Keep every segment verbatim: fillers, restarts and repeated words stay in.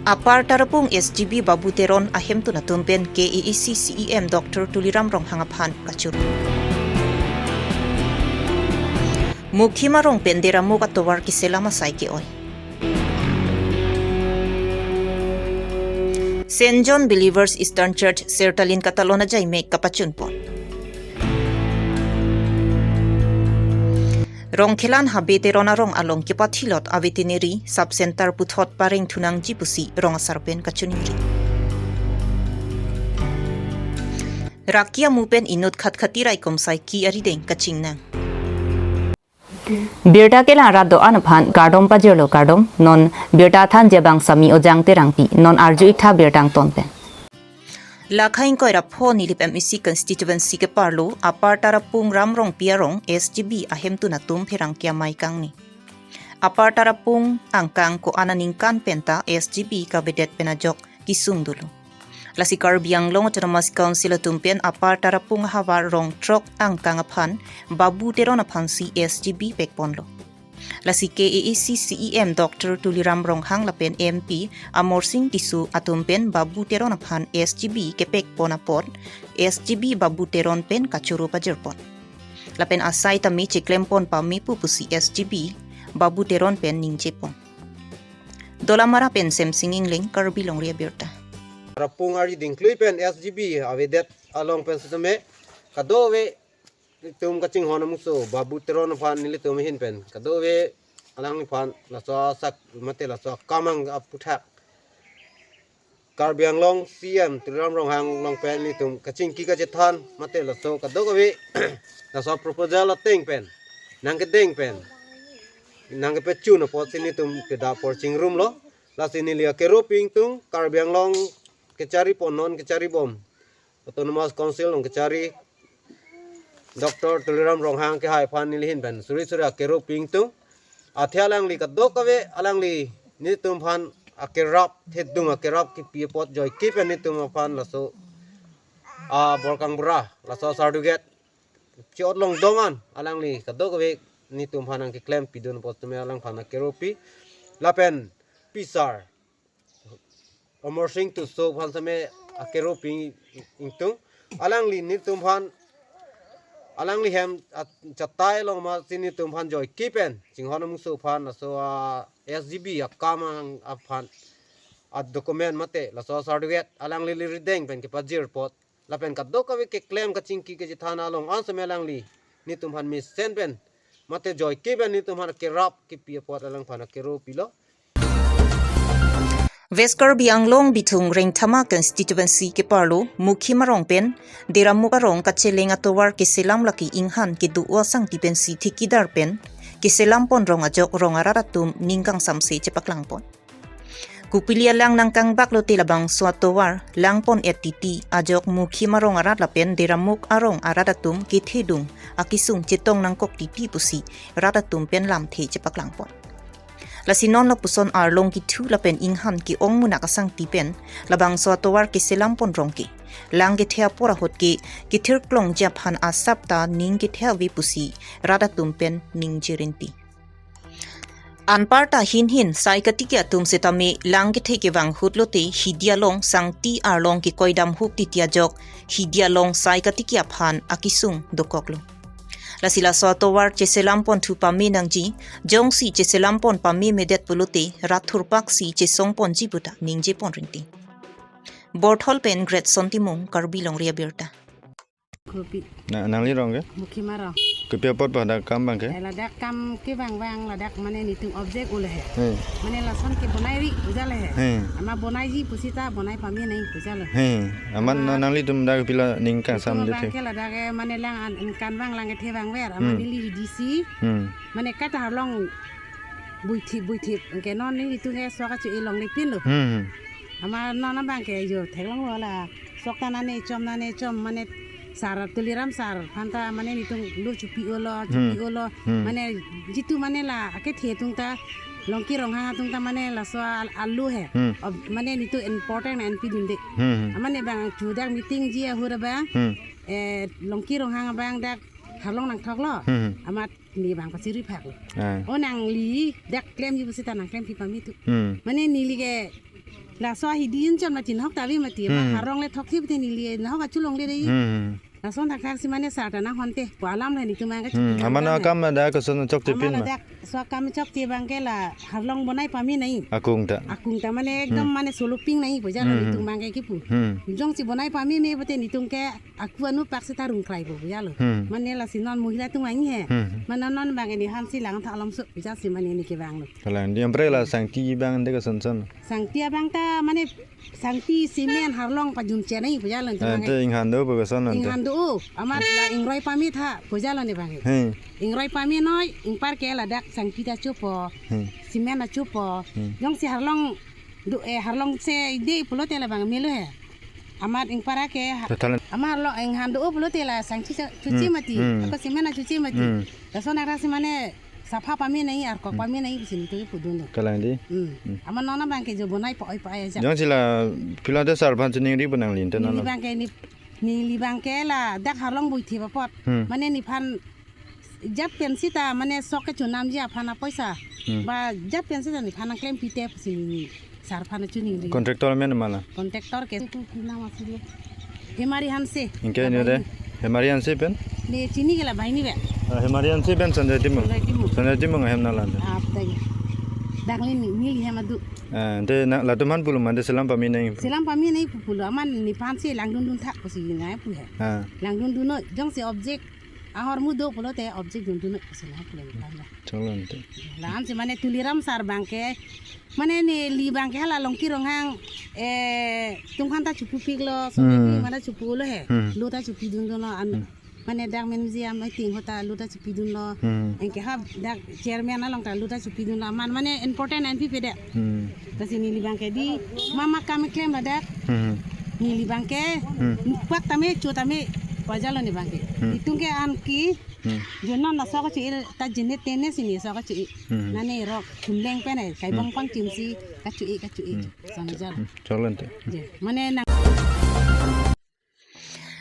Upper Tarapung S G B Babu Teron ahemtun atum pen K A A C C E M Doctor Tuliram Ronghang aphan kachoro. Mukhim arong pen Deramuk atovar keselam asai ke-oi. Saint John Believers Eastern Church Sertalin katalon ajaimek kapachunpon. Rongkhelan Habe Teron arong along kepathilot a-veterinary sub center puthot pareng thunangji pusi rong asar pen kachiningri. Raki amu pen inut khatkhati raikom saiki arideng kachingnang. Birta kelang rat do-an aphan kardom pajirlo, kardom. Non birta thanji abang Sami Ojang Terangpi, non arju-ik tha birta angton pen. Lakha ingkoi ra pho Nilip M A C constituency keparlo Upper Tarapung Ram Rongpi arong S G B ahemtun atum pherangke amei kangni. Upper Tarapung angkang ko-an aningkan penta S G B kavedet pen ajok kesung dolo. Lasi Karbi Anglong Autonomous Council atum pen Upper Tarapung ahavar rong throk angkang aphan Babu Teron aphansi S G B pekponlo. Lasi K A A C C E M Doctor Tuliram Ronghang lapen M P Amarsing Tisso atum pen Babu Teron aphan S G B kepekpon apot S G B Babu Teron pen kachoro pajirpon. Lapen asai tame cheklempon pame pu pusi S G B Babu Teron pen ningjepon. Dolamara pen Semsing Engleng, Karbi Longri Abirta. Tarapung ari dingklui pen S G B avedet along pen setame kadokave itum kachinghon amuso Babu Teron aphan nelitum ahin pen kadokave alangliphan laso asak mate laso akam aphuthak Karbi Anglong C E M Tuliram Ronghang along pen nelitum kachingki kachethan mate laso kadokave laso proposal ateng pen nangkedeng pen nangkepachun apotsi nelitum kedap apor chingrumlo. Lasi neli akero pi ingtung Karbi Anglong kecharipon, non kecharibom Autonomous Council along kechari Doctor Tuliram Ronghang kehai aphan neli ahin pen suri suri akero pi ingtung. Athe alangli kadokave alangli nelitum aphan akerap, thedung akerap kipi apot joike pen nelitum aphan laso aborkangbura, laso asar duget chi-ot longdong an alangli kadokave nelitum aphan nangkeklem pidun apot setame alangphan akero pi. Lapen P sir Amarsing Tisso aphan setame akero pi ingtung. Alangli nelitum aphan alangli hem a-, chatai along masi nelitum aphan joike pen chinghon amuso aphan laso a-S G B akam ang aphan a-document mate laso asar duget alangli arideng pen kepajir apot lapen kadokave keklem kachingki kachethan along an setame alangli nelitum aphan mesen pen mate joike pen nelitum aphan akerap kipi apot alangphan akero pilo. West Karbi Anglong Bithung Rengthama constituency keparlo Mukhim arong pen Deramuk arong kacheleng atovar keselam lake inghan kedo-o asangti pensi thekidar pen keselampon rong ajok rong arat atum ning kangsamse chepaklangpon. Kopili alang nangkangbak lote labangso atovar langpon-et titi ajok Mukhim arong arat lapen Deramuk arong arat atum kethedung akesung chetong nangkok titi pusi rat atum pen lamthe chepaklangpon. Lasi non lapuson arlong kethu lapen inghan ke-ong munak asangti pen labangso atovar keselampon rong ke lang kethe apor ahut ke kethirklongji aphan asap ta ning kethe ave pusi rat atum pen ningjirinti. Anparta hinhin sai katiki atum setame lang kethe kevang ahut lote hidi along sangti arlong kekoidam hup titi ajok hidi along sai katiki aphan akesung dokoklo. Lasi laso atovar cheselampon thu pame nangji, jongsi cheselampon pamemedet pulote rat thurpaksi chesongponji puta ningjeponrinti. Borthol pen Greatson Timung, Karbi Longri Abirta. Kopi. Na, nangli arong ke? Mukhim arong. Kopi apot pu hadak kam abang ke? Eh, ladak kam kevang abang, ladak mane nelitum object ule he. Hmm. Mane lason ke bonai ri puja le he. Hmm. Amat bonaiji pusita bonai pame nang puja le. Hmm. Amat na, amat nanglitum dak pila ning kangsam nelitum abang de the. Ke ladak ke mane lang an, an kan abang lang kethe abang ver. Amat Hmm. neli D C. Hmm. Mane kata arlong buithip buithip. Ke non nelitum ke suaka chu ilong lepin lo. Hmm. Amat non abang ke jo theklonglo la. Sok ta nane chom nane chom mane sar Tuliram sar aphan ta mane nelitum lo chupi olo, chupi Hmm. olo. Hmm. Mane jitu mane la akethe atum ta Longki Ronghang atum ta mane laso al-, alu he. Hmm. Ob-, mane nelitum important na N P dun de. Hmm. Amane abang chu dak meeting ji ahut abang. Hmm. Eh, Longki Ronghang abang dak arlong nangthoklo. Hmm. Amat neli abang pachiri phaklo. Ah. O nangli dak klemji pusita nangklem pi pame thu. Hmm. Mane neli ke Laso ahidi inchon mati nahok ta ave mati. Hmm. Harlong le thok thip te neli nahok achu longle dei. Hmm. Lason thakthak si mane sar ta nanghon te. Pu alam le netum abang ke Hmm. chupin Amana nangkang akam ada koson chokche pin Amar ma. Ladak so akam chokche abang ke la harlong bonai pame nai. Akung ta. Akung ta mane ekdom Hmm. mane solo ping nai pu jalo Hmm. netum abang ke kipu. Hmm. Jongsi bonai pameme pute netum ke aku anu pak seta rungkrai pu jalo. Hmm. Mane lasi non mohila atum abang he. Hmm. Mane non abang ke nephan si langtha alam so pu jasi mane ne kevanglo. Kalang dei, amprek la sangti abang de koson son. Sangti abang ta mane sangti cement harlong pajum chenai pu jalo netum Ah, abang te ke. Inghan do pu koson ante. Inghan do, amar la ingroi pame tha pu jalo ne abang ke. He. Ingroi pame noi, ingpar ke ladak sangti ta chupo. He. Cement ta chupo. Hmm. Jongsi harlong do, eh, harlong se dei pulote la abang melo he. Amar ingpar ke ha-, Total. Amar lo inghan do pulote la sangti chu-, chuche Hmm. mati. Hmm. Ako cement ta chuche mati. Hmm. Lason arasi mane sapha pame nai, arkok Hmm. pame nai pusi netum ke pudun do. Kalang dei. Hmm. Hmm. Amar non abang ke jo bonai pa-oi pa-oi ajak. Jongsi la phila de sar aphan chiningri pu nanglin te Neli nalo. abang ke ne, neli abang ke ladak harlong bui thip apot. Hmm. Mane nephan jat pen seta mane sok kechonamji aphan apoisa. Hmm. Ba jat pen seta nephan nangklem pite pusi ne sar aphan chiningri. Contractor amen ma la? Contractor ke tu ki nam asi dei. Hemari Hanse. Ingke ini dei. Hemari Hanse pen? Ne chini ke la banghini pen. Ah, Hemari Hanse pen Sanjay Timung. Sanjay Timung. Sanjay Timung ahem nanglang. Ah, tagi. Dak le ne, neli hem adu. Ah, ante na latum aphan pulo mane selam pame nai. Selam pame nai pu pulo amat nephan si langdun dun tha pusi nai pu he. Ah. Langdun dun noi, jongsi object ahormu do pulote object dun dun noi pusi nai pulo nephan la. Chalo ante. La-an si mane Tuliram sar abang ke, mane neli abang ke hala Longki Ronghang, eh, tungkhan ta chupupiklo, so Hmm. mane chupulo he. Hmm. Lo ta chupidun dunlo an. Hmm. Mane dak men museum meeting ahut ta lo ta chupidunlo. Hmm. Anke ha dak chairman along ta lo ta chupidunlo. Amat mane important an pipe dei. Hmm. Lasi neli abang ke dei mama kam klem ladak. Hmm. Neli abang ke Hmm. nupak tame cho tame pu jalo ne abang ke. Hmm. Netum ke an ke Hmm. jo non laso kachu-e ta jenet tene si ne so kachu-e. Hmm. Mane rok thumleng pen ai kai Hmm. bong pangchim si kachu-e kachu-e. Hmm. Sana jalo. Hmm. Chalo ante. Je, mane nang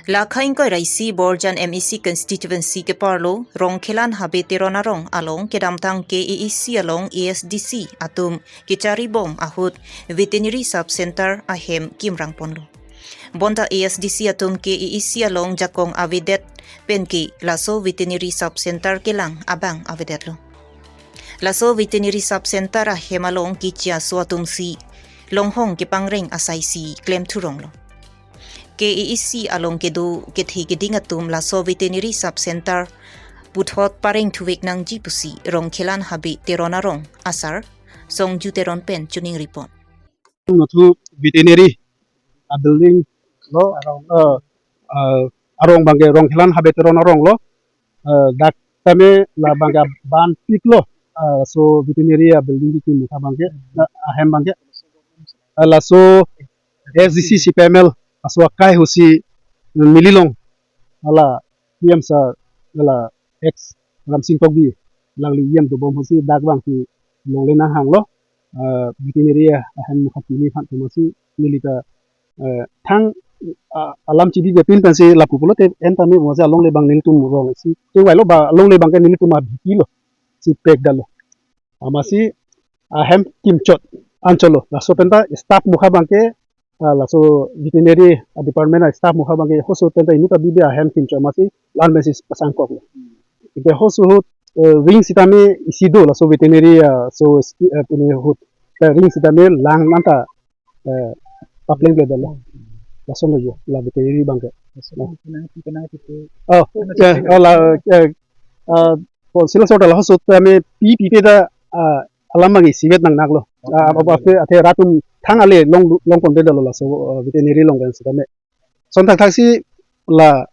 La khei ingkoi ra isi Borjan M A C constituency keparlo Rongkhelan Habe Teron arong along kedamtang K A A C along A S D C atum kecharibom ahut veterinary sub center ahem kimrang ponlo. Bonta A S D C atum K A A C along jakong avedet penke laso veterinary sub center kelang abang avedetlo. Laso veterinary sub center ahem along keche aso atum si longhong kepangreng asai si klem thuronglo. K A A C along kedo kethe keding atum laso veterinary sub center puthot pareng thuvek nangji pusi Rongkhelan Habe Teron arong asar Songju Teron pen chiningri pon. Nuthu veterinary a building lo, eh, eh, arong abang ke Rongkhelan Habe Teron arong lo, eh, dak tame la abang ke banpiklo, eh, so veterinary a building kekim abang ke, eh, ahem abang ke, eh, laso A S D C C P M L aso akai ahut si neli along hala P M sir hala ex Ramsing Tokbi alangli E M dobom ahut si dak abang si longle nanghanglo, eh, veterinary ahem mukha kimi aphan amatsi neli ta, eh, thang, ah, alam chibidetpin pensi lapu pulote en tame amatsi alongle abang nelitum rong si chingvailo ba alongle abang ke nelitum abhiti lo si pekdetlo. Amatsi ahem kimchot anchotlo. Laso penta staff mukha abang ke, ah, laso veterinary, ah, department a staff mukha abang ke hoso penta inut abibi ahem kimchot amatsi la-an pensi pasangkoklo. Anke hoso ahut, eh, ring sitame isi do laso veterinary, ah, so sti-, eh, pini ahut, eh, ring sitame lang anta, eh, paplengpledetlo. Lason lo jo la veterinary abang ke. Lason lo kenang, kenang itu. Oh, ya, oh, la, eh, ah, Council asor ta lahoso tame pi pipe ta, ah, alam abang isivet nangnanglo. Ah, apa apa athe rat atum thang ale long long ponpedetlo laso, ah, veterinary along pen sitame. Lason thakthak si la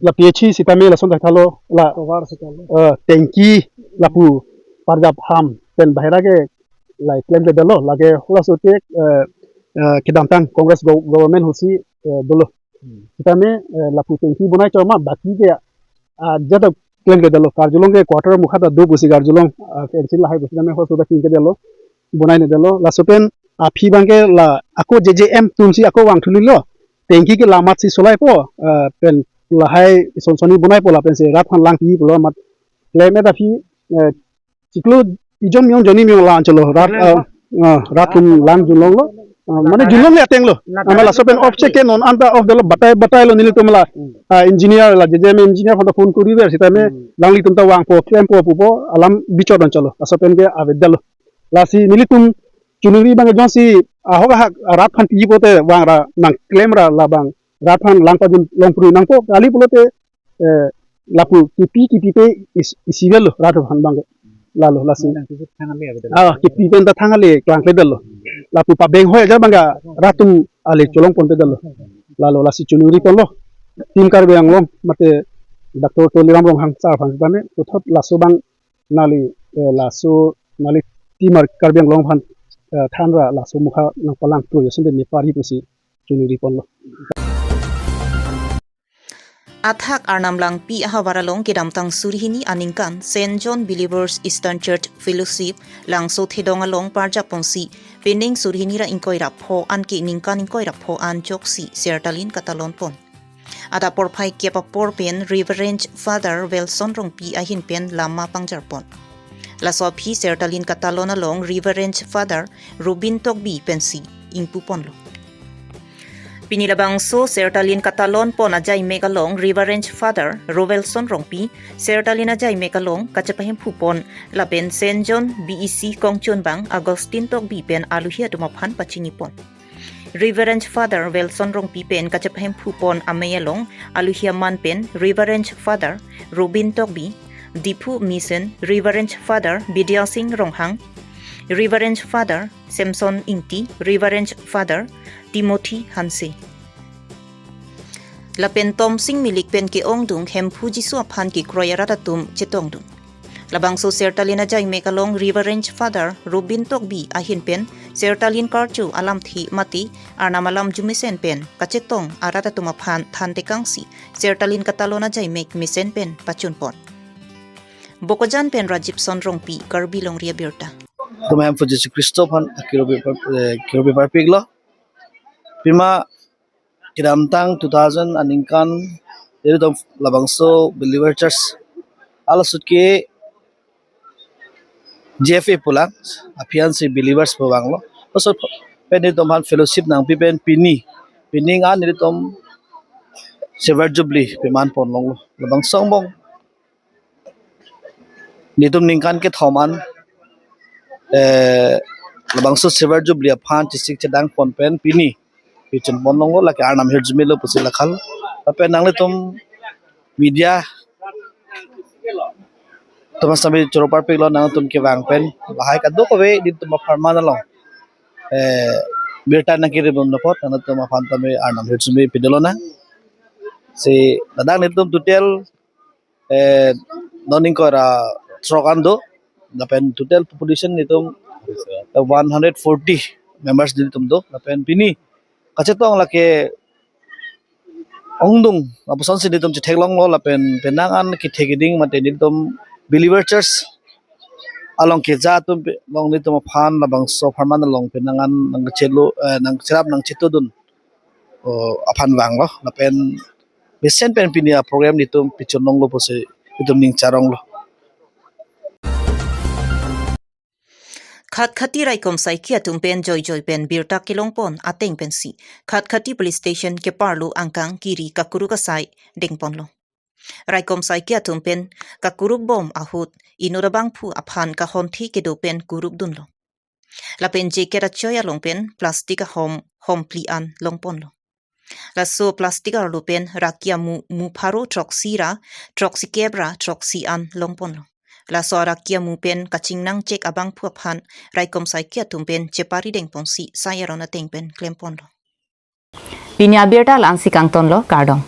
la P H C sitame lason thakthaklo la Cover sitame. Eh, tanki lapu parjap ham pen bahera ke la klemkledetlo lake hula sote, eh, eh, kedamtang Congress go-, government ahut si, eh, dolo. Hmm. Sitame, eh, lapu tanki bonai choma baki ke, ah, jada klemkledetlo karjulong ke quarter mukha ta do pusi karjulong, ah, fencing lahai pusi tame hula sote klemkledetlo. Bonainedetlo. Laso pen aphi abang ke la ako J J M atum si ako vangthu lilo. Tanki ke la amatsi solaipo, eh, pen lahai son sonni bonaipo lapensi rat aphan langpi pulo amat klem-et aphi, eh, chiklo ijon miyong jonni miyong la anchotlo rat, eh, Ah, rat atum lang junlonglo. Ah, mane junlongle ateng lo. Amela laso pen off check ke non anta off dolo, batai batai lo nelitum la. Hmm. Ah, engineer la, J J M engineer aphan ta phone koriver sitame Hmm. Langlitum ta vangpo, klempo pupo, alam bichot an chalo. Laso pen ke avedetlo. Lasi nelitum choningri abang jongsi ahok ahak rat aphan pi pote vangra nangklemra labang rat aphan lang pajun long pru nangpo kali pulote, eh, lapu kipi kipi pe is, isi avelo rat aphan abang ke. Lalo lasi. Nang kipi thang ale avedetlo. Ah, kipi pen ta thang ale klangkledetlo. Lapu pabeng hoi aja abang ke rat atum ale cholong ponpedetlo. Lalo lasi choningri ponlo. Team Karbi Anglong mate Doctor Tuliram Ronghang sir aphan sitame puthot laso abang neli, eh, laso neli team Karbi Anglong aphan, eh, thanra laso mukha nangpalang pro yasun de me pari pusi choningri ponlo. Athak Arnam Langpi ahavar along kedamtang suri hini aningkan Saint John Believers Eastern Church Fellowship Langsothedong along parjap ponsi pining suri hini ra ingkoi ra pho anke ningkan ingkoi ra pho an ajoksi sertalin katalon pon. Adap porphai kep apor pen Reverend Father Wilson Rongpi ahin pen lama pangjar pon. Laso aphi sertalin katalon along Reverend Father Robin Tokbi pensi ingpu ponlo. Pini labangso sertalin katalon pon ajaimek along Reverend Father Rovelson Rongpi sertalin ajaimek along kachepahemphu pon lapen Saint John B E C kongchunbang Augustine Tokbi pen aluhi atum aphan pachini pon. Reverend Father Wilson Rongpi pen kachepahemphu pon amei along aluhi aman pen Reverend Father Robin Tokbi, Diphu Mission Reverend Father Bidya Singh Ronghang, Reverend Father Samson Ingti, Reverend Father Timothy Hanse. Lapen Tomsing Milik pen ke-ongdung Hemphu Jisu aphan kekroi arat atum chetongdun. Labangso sertalin ajaimek along Reverend Father Robin Tokbi ahin pen sertalin karcho alamthe mate Arnam alam arjumesen pen kachetong arat atum aphan thantekangsi sertalin katalon ajaimek mesen pen pachun pon. Bokajan pen Rajib Son Rongpi, Karbi Longri Abirta. Tum Hemphu Jisu Khristo aphan kiropi par-, eh, kiropi parpiklo. Pima kedamtang two thousand aningkan, ilitum labangso Believer Church alasut ke G F A pulang, aphi ansi Believers pu vanglo. Laso pen ilitum aphan fellowship nangpi pen pini, pining an ilitum Silver Jubilee peman ponlonglo. Labangso angbong nelitum ningkan kethom an, eh, labangso Silver Jubilee aphan chesik chedang pon pen pini pichun ponlonglo, lake Arnam hirjume lo pusi lakhal. Lapen nanglitum media atum sitame choro parpiklo, nangtum kevang pen lahai kadokave nelitum apharman along, eh, birta nangkirim apot nangtum aphan tame Arnam hirjume pidolonang. Si ladak nelitum total eh, non ingkoi ra throk an do, lapen total population nelitum, eh, one hundred forty members nelitum do, lapen pini kachetong lake ongdung, apusonsi nelitum chetheklonglo, lapen penang an kethe keding mate nelitum Believer Church along keja atum pe-, along nelitum aphan labangso apharman along penang an nangchelo, eh, nangcherap nangchetodun, oh, aphan vanglo, lapen mesen pen pini aprogram nelitum pichun longlo pusi nelitum ning charonglo. Khatkhati raikom saiki atum pen joijoi pen birta kelong pon ateng pensi Khatkhati Police Station keparlo angkang kiri kakuruk asai dengponlo. Raikom saiki atum pen kakuruk bom ahut inut abangphu aphan kahonthi kedo pen kuruk dunlo. Lapen jacket achoi along pen plastic ahom hom phli an longponlo. Laso plastic arlo pen raki amu mu pharo throksi ra throksi kep ra throksi an longponlo. Laso araki amu pen kachingnang chek abangphu aphan raikom saiki atum pen chepari dengponsi sai aron ateng pen klemponlo. Pini abirta la-ansi kangtonlo, kardom.